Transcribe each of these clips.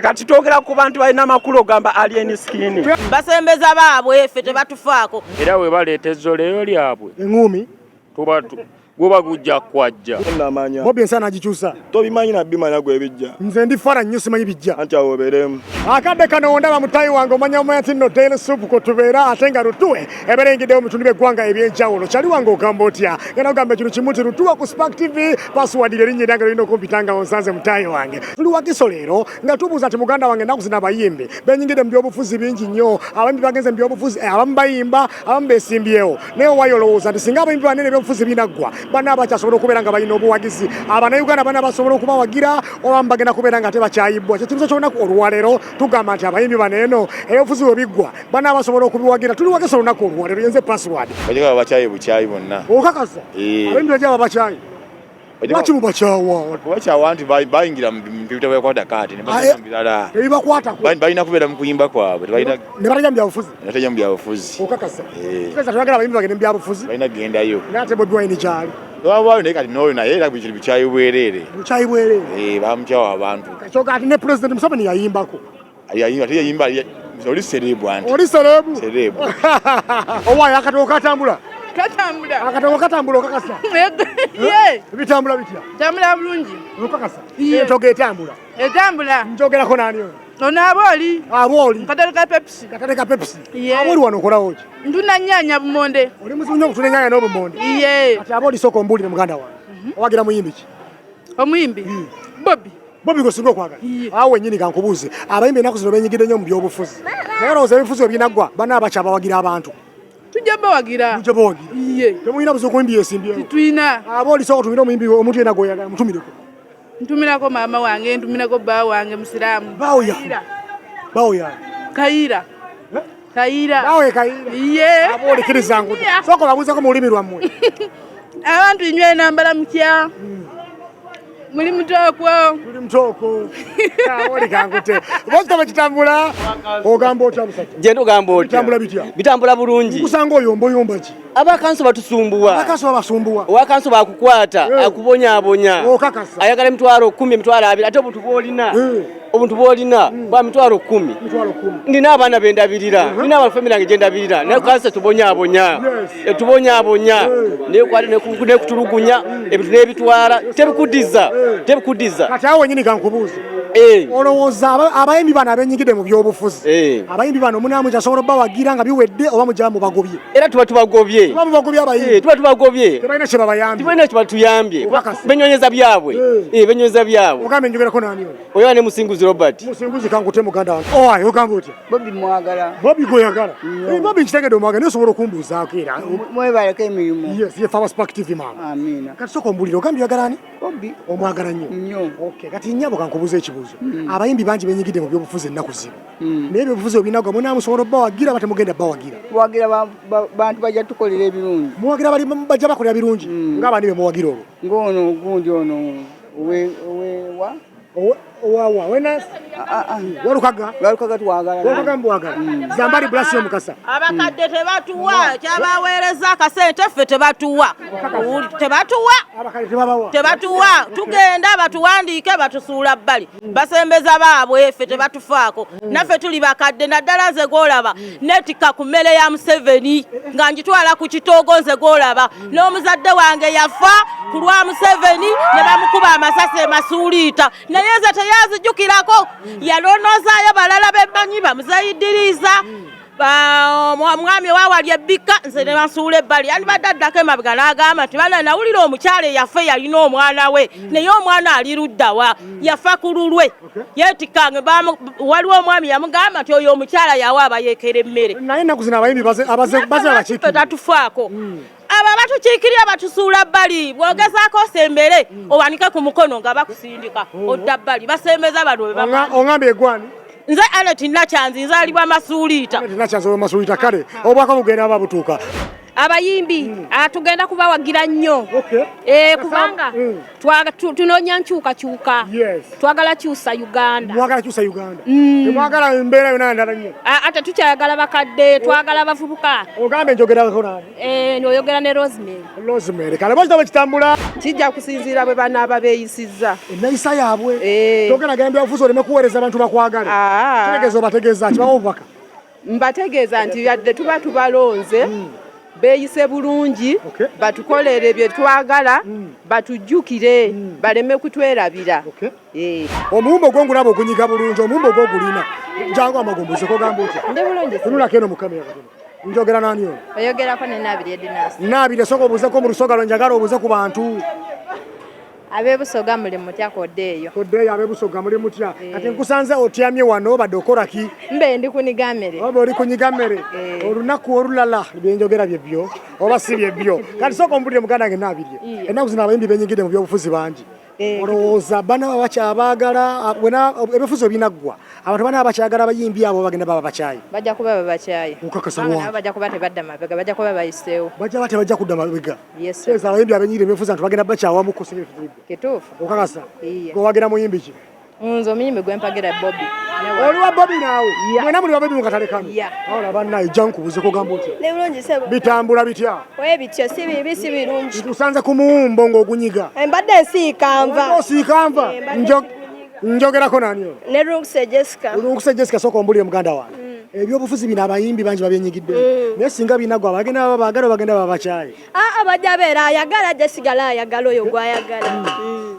Kati twogera ku bantu balina amakulu ogamba alien skin. Basembeza baabwe ffe tebatufaako. Era bwe baleeta ezzoleyo lyabwe eŋŋuumi tuba guba gujja kwajja. Namanya. Bobi ensi anagikyusa. Tobimanyi na bimanya gwe bijja. Nze ndi fala nnyo simanyi bijja. Anti awo obeeremu. Akadde kano wondaba mutayi wange omanya omanya nti nno Daily Soup kwe tubeera ate nga lutuwe ebeera eyingiddewo mu bitundu by'eggwanga eby'enjawulo. Kyali wange ogamba otya? Ngenda kugamba ekintu kimu nti lutuwe ku Spark TV password lyerinnya eryange lirina okumpita nga onsanze mutayi wange. Tuli Wakiso leero nga tubuuza nti muganda wange ennaku zino abayimbi benyingidde mu byobufuzi bingi nnyo, abayimbi bagenze mu byobufuzi, abamu bayimba, abamu besimbyewo. Naye owayo olowooza nti singa abayimbi banene ebyobufuzi binaggwa bana bakyasobola okubeera nga balina obuwagizi, abannayuganda bana basobola okubawagira oba bagenda kubeera nga tebakyayibbwa? Kyekibuzo ky'olunaku olwaleero. Tugamba nti abayimbi bano eno ebyobufuzi bwe biggwa bana basobola okubiwagira. Tuli Wakiso olunaku olwaleero. Yenze password. Bajja babakyayi bukyayi bonna. Okakasa? Abayimbi bajja babakyayi. Lwaki mubakyawa? Kubakyawa nti bayingira mu bintu bitabakwata kaati ne bagenda mu birala. Tebibakwatako. Balina kubeera mu kuyimba kwabwe, tebalina ne batajja mu byabufuzi. Ne batajja mu byabufuzi. Okakasa? Okakasa tebagala abayimbi bagende mu byabufuzi? Balina kugendayo. Naye ate Bobi Wine gyali. Wabaayo naye kati n'oyo naye era bukiri bukyayi bwereere. Bukyayi bwereere. Bamukyawa abantu. Kyoka ati ne President Museveni yayimbako. Yayimba, ate yayimba, oli serebu anti. Oli serebu? Serebu. Owaaye akatabo katambula? Katambula. Akatabo katambula okakasa? Ye. Bitambula bitya? Bitambula bulungi. Okakasa? Entogo etambula? Etambula. Njogerako nani oyo? Ono Abooli. Abooli. Katale ka Pepsi. Katale ka Pepsi. Ye. Abooli wano okolawo ki? Ntunda nnyaanya bumonde. Oli muzibu nnyo okutunda ennyaanya n'obumonde? Ye. Kati Abooli sooka ombuulire muganda wange. Owagira muyimbi ki? Omuyimbi? Bobi. Bobi gwe singa okwagala. Awo wennyini kankubuuze, abayimbi ennaku zino benyigidde nnyo mu byobufuzi. Naye olowooza ebyobufuzi bwe binaggwa bana abakyabawagira abantu? Tujja bawagira. Mujja bawagira. Ye. Temulina buzibu ku muyimbi yesimbyewo? Tetulina. Aba oli sooka otumire omuyimbi omuntu yenna gw'oyagala mutumireko. Ntumirako maama wange, ntumirako bba wange Musiraamu. Baawo yani? Baawo yani? Kayira. Kayira. Baawo ye Kayira. Ye. Aba olikiriza ngudo. Sooka obabuuzeko mu lulimi lwammwe. Abantu inywe nambala mutya. Muli mutoko. Muli mutoko. Oli kangute. Bozita kitambula. Ogamba otya musajja? Je ndogamba otya? Bitambula bitya? Bitambula bulungi. Nkusanga oyomboyomba ki? Abakanso batusumbuwa. Abakanso babasumbuwa. Owakanso bakukwata, akubonyaabonya. Okakasa. Ayagala emitwalo 10, emitwalo 20 ate obuntu bw'olina. Obuntu bw'olina bwa mitwalo 10. Mitwalo 10. Nina abaana be ndabirira. Nina abafamily yange gye ndabirira. Naye kanso tubonyaabonya. Etubonyaabonya. Nekwata nekutulugunya, ebintu n'ebitwala, tebikuddiza. Tebikuddiza. Kati awo wennyini kankubuuze. Olowooza abayimbi bano abenyigidde mu byobufuzi, abayimbi bano munaamu kyasobola obbawagira nga biwedde oba mujja mubagobye? Era tuba tubagobye. Tuba mubagobye abayimbi. Tuba tubagobye. Tebalina kye babayambye. Tebalina kye batuyambye. Benyonyeza byabwe. Benyonyeza byabwe. Ogambe njogerako nani oyo? Oyo ne Musinguzi Robert. Musinguzi kankute muganda wange. Owaye ogamba otya? Bobi mwagala. Bobi gw'oyagala. Bobi nkitegedde omwagala naye osobola okumbuuzaako era. Mwebaleko emirimu. Yes, ye Fawa Spark TV maama. Amiina. Kati sooka ombuulire ogambye oyagala ani? Bobi. Omwagala nnyo. Nnyo. Okay, kati nnyabo kankubuuze ekibuuzo. Abayimbi bangi benyigidde mu byobufuzi ennaku zino. Naye ebyobufuzi bwe binaggwa munaamusobola obbawagira oba temugenda bbawagira? Tuwagira bantu bajja tukolera ebirungi. Muwagira bali bajja bakolera birungi. Ng'abaani be muwagira olwo? Ng'ono gundi ono owe wa? Owawa wena Walukaga. Walukaga twagala. Walukaga mbwagala. Zambali Blasio Mukasa. Abakadde tebatuwa, kyabaweereza akasente ffe tebatuwa. Tebatuwa. Abakadde tebabawa. Tebatuwa. Tugenda batuwandiike batusuula bbali. Basembeza baabwe ffe tebatufaako. Naffe tuli bakadde naddala nze gw'olaba. Neetikka ku mmere ya Museveni nga ngitwala ku kitoogo nze gw'olaba. N'omuzadde wange yafa ku lwa Museveni ne bamukuba amasasi e Masuuliita. Naye nze teyazijjukirako. Yalonoozaayo balala be mmanyi bamuzayidiriza. Omwami owawali ebbika nze ne bansuula ebbali. Yandibadde addako emabega n'agamba nti bana nawulira omukyala eyafa yalina omwana we naye omwana ali ludda wa yafa ku lulwe. Yeetikkange waliwo omwami yamugamba nti oyo omukyala yawa abayeekera emmere. Naye ennaku zino abayimbi baze abakiikirira. Tatufaako. Abo abatukiikirira batusuula bbali. Bw'ogezaako osembere owanike ku mukono nga bakusindika odda bbali. Basembeza bano be bamala. Ongambye egwani? Nze Anet Nakyanzi nzaalibwa Masuuliita. Anet Nakyanzi owa Masuuliita kale obwaka bugenda aba butuuka. Abayimbi tugenda kubawagira nnyo. Kubanga tunoonya nkyukakyuka. Twagala kyusa Uganda. Mwagala kyusa Uganda. Temwagala mbeera yonna ndala nnyo. Ate tukyayagala bakadde, twagala bavubuka. Ogambe njogerako nani? N'oyogera ne Rosemary. Rosemary, kale bwekitabo kitambula. Kijja kusinziira bwe banaaba beeyisizza. Enneyisa yaabwe. Eh. Togenda genda byabufuzi oleme kuweereza abantu bakwagale. Ah. Kitegeeza obategeeza ki? Bawa obubaka. Mbategeeza nti yadde tuba tubalonze beeyise bulungi, batukolere bye twagala, batujjukire, baleme kutwerabira. Eh. Omuwumbo gwo ngulaba ogunyiga bulungi, omuwumbo gwo gulina. Jangu amagombozi kogamba otya? Ndi bulungi. Tunulako eno mu kamera katono. Njogera nani ono? Oyogerako ne Naabiri Edinasi. Naabiri sooka obuuzeko mu Lusoga lwe njagala obuuze ku bantu. Ab'e Busoga muli mutya kodde eyo? Kodde eyo ab'e Busoga muli mutya? Kati nkusanze otyamye wano, obadde okola ki? Mbe ndi kuniga mmere. Oba oli kunyiga mmere. Olunaku olulala byenjogera byebyo oba si byebyo. Kati sooka ombulire muganda wange Naabirye. Ennaku zino abayimbi benyigidde mu byobufuzi bangi. Olowooza bana bakyabaagala ebyobufuzi ebinaggwa abantu bana bakyagala abayimbi abo bagenda baba bakyayi? Bajja kuba babakyaye. Okakasa? Kubanga Wange. nabo bajja kuba tebadda mabega, bajja kuba bayiseewo. Bajja ba tebajja kudda mabega. Yes. Kitegeeza abayimbi abenyigidde mu byobufuzi abantu bagenda bakyawamuko singa ebyobufuzi biggwa. Kituufu. Okakasa? Iya. Gwe wagira muyimbi ki? Nze omuyimbi gwe mpagira Bobi. Oli wa Bobi naawe? Mwena muli wa Bobi mu katale kano? Yeah. Awola bannaye, jja nkubuze, kogamba otya? Ndi bulungi ssebo. Bitambula bitya? Oye bityo si bibi, si birungi. Nkusanze ku muwumbo ng'ogunyiga. Mbadde nsiika nva. Osiika nva? Eh, mbadde Njogerako nani ono? Ne Runguse Jessica. Runguse Jessica, sooka ombulire muganda wange. Ebyobufuzi bino abayimbi bangi babyenyigiddemu. Naye singa binagwa bagenda baba baagala, bagenda baba bakyaye? Aa, bajja beera ayagala ajja sigala ayagala oyo gw'ayagala.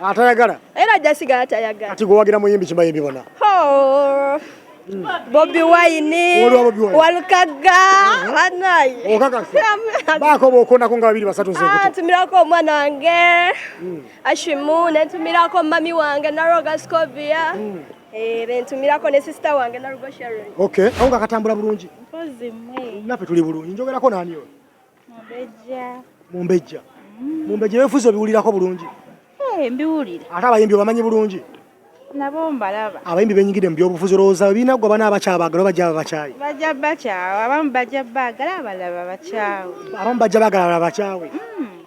Atayagala? Era ajja sigala tayagala. Kati gwe wagira muyimbi ki bayimbi bonna? Oh. Bobi Wine, Oli wa Bobi Wine. Walukagga, banaye. Okakasa? Baako bw'okondako nga babiri basatu nze Ah, nkutu. ntumirako omwana wange Ashimu, nentumirako mami wange Naroga Scovia. Eh, bentumirako ne sister wange Narugo Sharon. Okay, awo nga katambula bulungi. Mpozi mmwe. Naffe tuli bulungi. Njogerako nani ono? Mumbejja. Mumbejja. Mumbejja, ebyobufuzi obiwulirako bulungi? Eh, mbiwulira. Ate abayimbi obamanyi bulungi? Nabo mbalaba. Abayimbi benyigidde mu byobufuzi, olowooza binaggwa bana abakyabaagala oba bajja babakyaye? Bajja bakyawa, abamu bajja baagala, abalala bakyawe. Abamu bajja baagala, abalala bakyawe.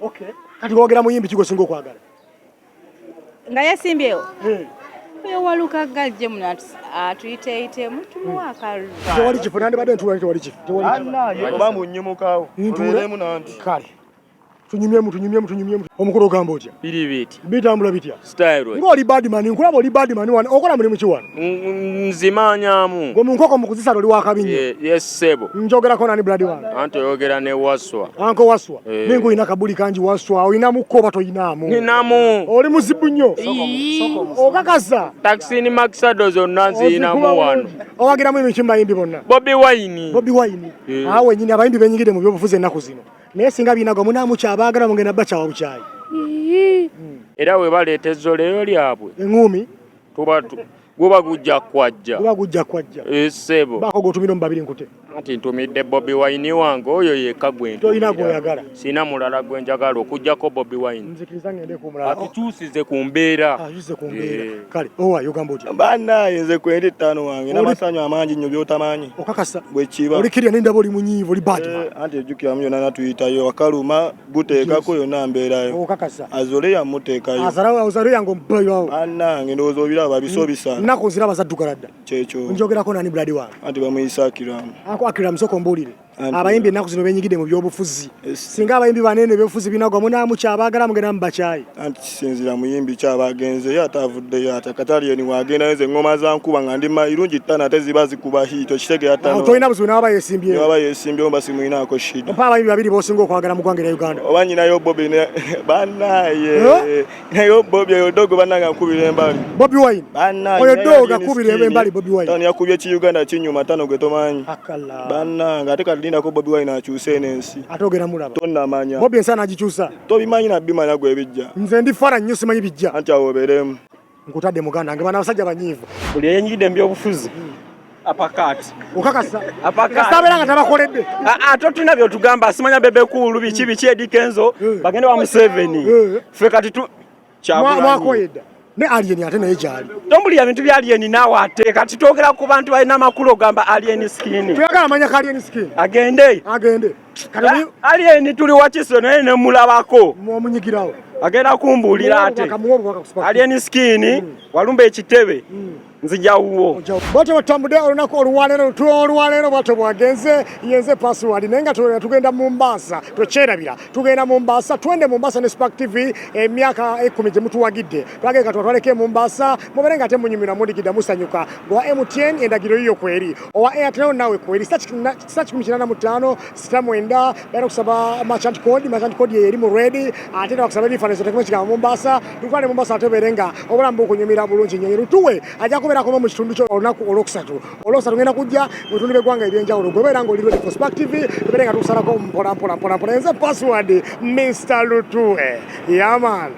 Okay. Kati wogera muyimbi ki gweosinga okwagala? Nga yasimbyewo. Oyo Walukagga ajje muno atuyiteeyiteemu tumuwe akalulu. Tewali kifo, nandibadde ntuula, tewali kifo. Tewali kifo. Annaye oba munyimukawo. Ntuule? Obeeremu nanti. Kale. Tunyumyemu, tunyumyemu, tunyumyemu. Omukulu ogamba otya? Biri biti. Bitambula bitya? Style. Ng'oli badman, nkulaba oli badman wano. Okola mulimu ki wano? Nzimanyamu. Gwe mu nkoko mu kuzisala oli wakabi nnyo. Yes ssebo. Njogerako nani blood wange? Anti oyogera ne Waswa. Uncle Waswa. Eh. Ninga olina kabuli kangi Waswa, olinamu ko oba toyinaamu? Ninamu. Oli muzibu nnyo. Okakasa? Taxi ni Maxado zonna nziyinamu wano. Owagiramu emiki mu bayimbi bonna? Bobi Wine. Bobi Wine. Eh. Awo wennyini abayimbi benyigidde mu byobufuzi ennaku zino. Naye singa binagwa munaamukyabagala mugenda bakyawa bukyayi? Era we baleeta ezzoleyo lyabwe. Eŋŋumi? Tuba guba gujja kwajja. Guba gujja kwajja. Eh, ssebo. Baako g'otumira mu babiri nkute. Anti ntumidde Bobi Wine wange oyo yekka gwe Tolina ntumira. gw'oyagala? Sina mulala gwe njagala okuggyako Bobi Wine. Nzikiriza ngende ku mulala. Atukyusize ku mbeera. Atukyusize ku mbeera. Kale, owa yogamba otya? Bannaye nze kwendi ttaano wange n'amasanyu amangi nnyo by'otamanyi. Okakasa? Bwe kiba. Oli kirya nendaba oli munyiivu, oli bad man. Eh, anti ejjukiramu yonna natuyitayo akaluma guteekako yonna mbeerayo. Okakasa? Azoleya muteekayo. Azaleya yange omubayo. Bannange ndowooza obiraba bisobisa. Nnaku ziraba zaddugala dda. Kyekyo. Njogerako nani blood wange? Anti bamuyisa Akiramu. Ako Akiramu, sooka ombuulire. Abayimbi ennaku zino benyigidde mu byobufuzi. Singa abayimbi banene ebyobufuzi binagwa munaamukyabagala mugenda mubakyayi? Anti kisinzira muyimbi kyaba agenzeyo ate avuddeyo ate Kataliyeni wagendayo nze eŋŋoma za nkuba nga ndi mayirungi ttaano ate ziba zikuba hit okitegeera ttaano. Tolina buzibu n'aba yeesimbyewo? Waba yeesimbyewo mba simuyinaako shida. Mpa abayimbi babiri b'osinga okwagala mu ggwanga erya Uganda. Oba nyinayo Bobi bannaye nayo Bobi oyo dogo bannange akubira embali. Bobi Wine. Bannange Oyo naye dogo alien akubira skin. embali Bobi Wine. Tano yakubye ki Uganda kinyuma tano gwe tomanyi. Akala. Bannange ate kalindako Bobi Wine akyuse eno ensi. Ate ogenda mulaba. Tonnamanya. Bobi ensi anagikyusa. Tobimanyi na bimanya gwe bijja. Nze ndi fara nnyo simanyi bijja. Anti awo obeeremu. Nkutadde muganda wange, bano abasajja banyiivu. Buli eyenyigidde mu byobufuzi apakaati. Okakasa? Apakaati. Kasita abeera nga tabakoledde. Ate tulina byotugamba simanya Bebe Cool biki biki Eddy Kenzo bagende wa Museveni. Ffe kati tu Kyagulanyi. Mwakoye dda. Ne Alien ate naye gyali. Tombulira bintu bya Alien naawe ate kati twogera ku bantu balina amakulu ogamba Alien Skin. Tuyagala amanya ka Alien Skin. Agende. Agende. Kati Alien tuli wakiso naye ne mulabako. Mwomunyigirawo. Agenda kumbuulira ate. Muwe obubaka ku Spark. Alien Skin walumba ekitebe. Nzija wuwo. Bwatyo bwetutambudde olunaku olwaleero, lutulo olwaleero bwatyo bwagenze. Yenze Password, naye nga tugenda Mombasa, tokyerabira, tugenda Mombasa, twende Mombasa ne Spark TV. Emyaka 10 gye mutuwagidde, twagenda twatwaleko e Mombasa, mubeere nga temunyumirwa, mudigidda, musanyuka. Gwa MTN endagiro yiyo kweri, owa Airtel nawe kweri, *185 *9 baina kusaba merchant code. Merchant code ye eri mu red, ate era bakusaba ebifaananyi tekuma ekigambo Mombasa. Tutwale Mombasa, ate obeere nga obulamu bukunyumira bulungi nnyo. Lutuwe ajja kubeerako mu kitundu kyo olunaku olwokusatu. Olwokusatu ngenda kujja mu bitundu by'eggwanga ebyenjawulo. Gwebeera ng'oli ready for Spark TV, tubeere nga tukusalako mpola mpola mpola mpola. Nze Password, Mr Lutuwe, yeah man.